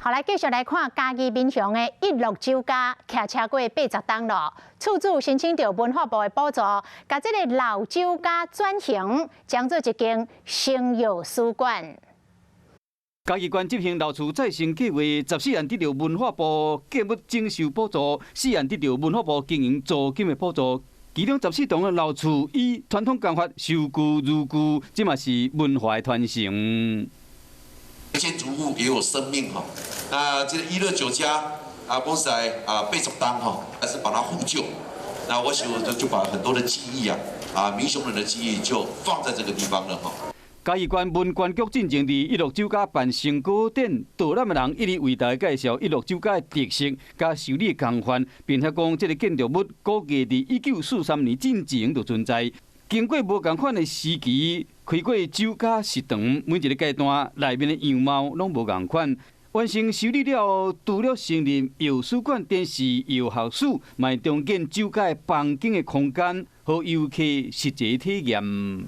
好，來繼續來看嘉義民雄的一樂酒家，徛超過80冬咯。厝主申請著文化部的補助，共這个老酒家轉型，將做一間成藥書館。嘉義縣執行老厝再生計劃，14案得著文化部建物整修補助，四案得著文化部經營租金的補助。其中14棟的老厝以傳統工法修舊如舊，這嘛是文化的傳承。建築物也有生命哈，那這個一樂酒家啊，講實在啊，80冬哈，還是把它護舊。那我想就把很多的記憶啊，啊，民雄人的記憶就放在這個地方了哈。嘉義縣文管局進前佇一樂酒家辦成果展，導覽的人一直為大家介紹一樂酒家的特色佮修理的工法，並且講這个建築物估計佇1943年進前就存在。經過無仝款的時期，開過酒家食堂，每一个階段內面的樣貌攏無仝款。完成修理了後，除了成立藥書館、電視藥學室，嘛會重建酒家的房間的空間，予遊客實際體驗。